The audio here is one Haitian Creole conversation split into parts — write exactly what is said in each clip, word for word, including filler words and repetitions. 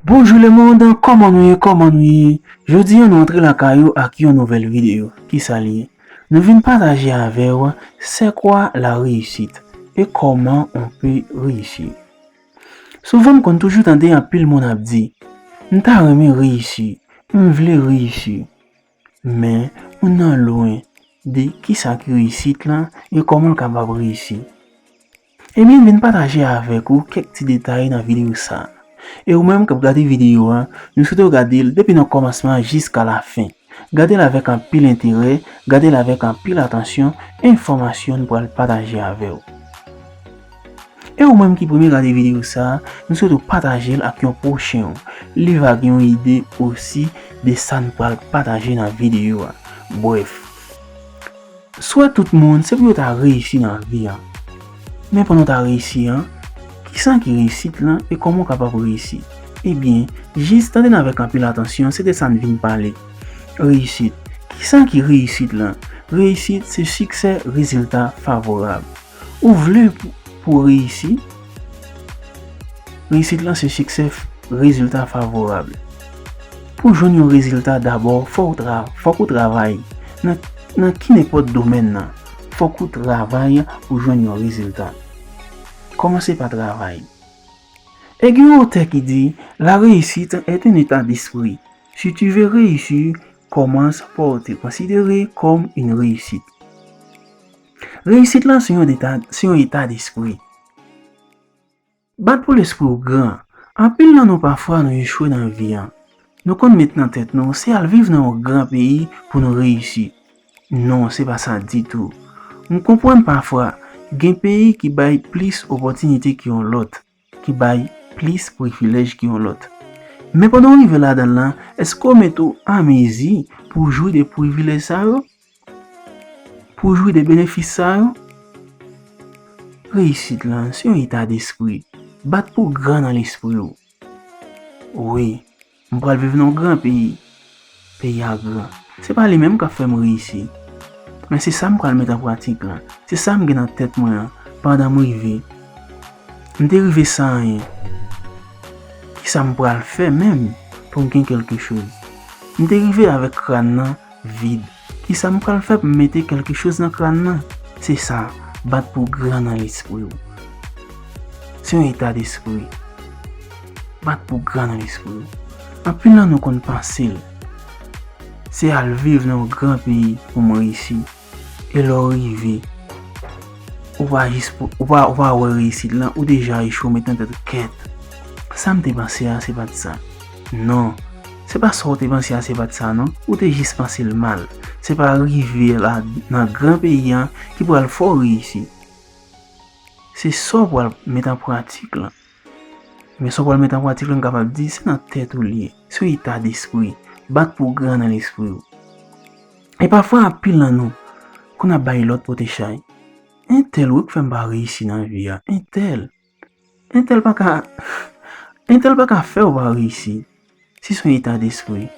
Bonjou lemonn, kòman nou ye, kòman nou ye? Jodi a nou antre lakay ou ak yon nouvèl videyo. Kisa l ye? Nou vin pataje avè w c'est quoi la réussite et comment on peut réussir. Souvan m konn toujou tande anpil moun ap di, "M ta renmen reyisi, m vle reyisi." Men, moun nan lwen de kisa ki reyisit lan e kòman l kapab reyisi. Ebyen, m vin pataje avèk ou kèk ti detay nan videyo sa a. E ou menm k ap gade videyo a, nou swete w gade l depi nan kòmansman jiska lafen. Gade l avèk anpil enterè, gade l avèk anpil atansyon, enfòmasyon n pral pataje avè w. E ou menm ki premye gade videyo sa a, nou swete w pataje l ak yon pwochen w. Li va gen yon ide osi de sa n pral pataje nan videyo a. Brèf, swè tout moun se pou yo ta reyisi nan vi a. Men pandan w ta reyisi an, kisa ki reyisit lan e kòman w kapab reyisi? Ebyen, jis tande n avèk anpil atansyon, se de sa n vin pale. Reyisit. Kisa ki reyisit lan? Reyisit se siksè, rezilta favorab. Ou vle pou, pou reyisi? Reyisit lan se siksè, rezilta favorab. Pou jwenn yon rezilta, dabò, fò w tra-, fòk ou travay. Nan, nan ki nenpòt domèn nan, fòk ou travay pou jwenn yon rezilta. Kòmanse pa travay. E gen yon otè ki di, la réussite est un état d'esprit. Si tu veux réussir, commence par te considérer comme une réussite. Reyisit lan se yon eta, se yon eta despri. Bat pou lespri w gran. Anpil nan nou pafwa nou echwe nan vi a. Nou konn met nan tèt nou se al viv nan yon gran peyi pou nou reyisi. Non, se pa sa ditou. M konprann pafwa gen peyi ki bay plis opòtinite ke yon lòt, ki bay plis privilèj ke yon lòt. Men pandan w rive ladan l lan, èske w mete w an mezi pou w jwi de privilèj sa yo? Pou w jwi de benefis sa yo? Reyisit lan se yon eta despri. Bat pou gran nan lespri w. Wi, m pral viv nan yon gran peyi. Peyi a gran. Se pa li menm k ap fè m reyisi. Men se sa m pral met an pratik lan. Se sa m gen nan tèt mwen an pandan m rive. M te rive san anyen. Kisa m pral fè menm pou m gen kèlkechoz? M te rive avèk kràn nan vid. Kisa m pral fè pou m mete kèlkechoz nan kràn nan? Se sa, bat pou gran nan lespri w. Se yon eta despri. Bat pou gran nan lespri w. Anpil nan nou konn panse l. Se al viv nan yon gran peyi pou m reyisi. E lè w rive, ou pa jis, ou pa, ou pa wè reyisit lan, ou deja echwe, ou met nan tèt ou, kèt. Sa m te panse a, se pa t sa. Non, se pa sa w te panse a, se pa t sa, non. Ou te jis panse l mal. Se pa rive la, nan gran peyi an, ki pral fè w reyisi. Se sa w pral met an pratik lan. Men sa w pral met an pratik lan, m kapab di, se nan tèt ou l ye. Se yon eta despri. Bat pou gran nan lespri w. E pafwa, anpil nan nou konn ap bay lòt pote chay. Entèl wi k fè m pa reyisi nan vi a. Entèl. Entèl pa ka, entèl pa ka fè w pa reyisi. Si se yon eta despri.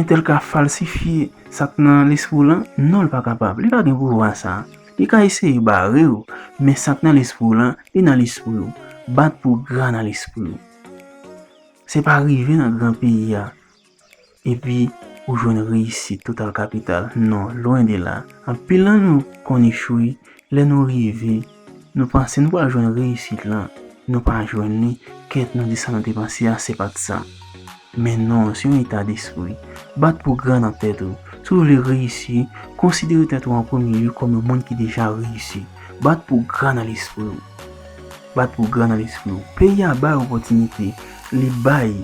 Entèl ka falsifye sa k nan lespri w lan? Non, l pa kapab. Li pa gen pouvwa sa. Li ka eseye bare w, men sa k nan lespri w lan, li nan lespri w. Bat pou gran nan lespri w. Se pa rive nan gran peyi a, epi ou jwenn reyisit total kapital. Non, lwen de la. Anpil nan nou konn echwe, lè nou rive, nou panse nou pral jwenn reyisit lan, nou pa jwenn li, kèt nou di sa nou te panse a, se pa t sa. Men non, se yon eta despri. Bat pou gran nan tèt ou. Si w vle reyisi, konsidere tèt ou an premye lye kòm yon moun ki deja reyisi. Bat pou gran nan lespri w. Bat pou gran nan lespri w. Peyi a bay opòtinite, li bay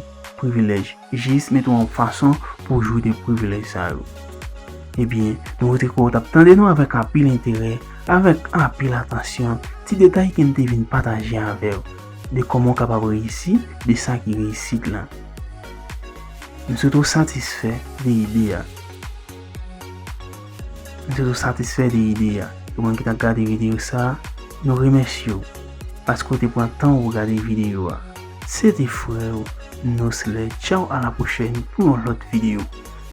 privilèj. Jis mete w yon fason pou w jwi de privilèj sa yo. Ebyen, nou rete kwè w t ap tande nou avèk anpil enterè, avèk anpil atansyon, ti detay ke n te vin pataje avè w, de kòman w kapab reyisi, de sa ki reyisit lan. M swete w satisfè de ide a. M swete w satisfè de ide a. Pou moun ki t ap gade videyo sa a, nou remèsye w paske w te pran tan w pou gade videyo a. Se te frè w, Nosley. Tchaw, a la pwochèn pou yon lòt videyo.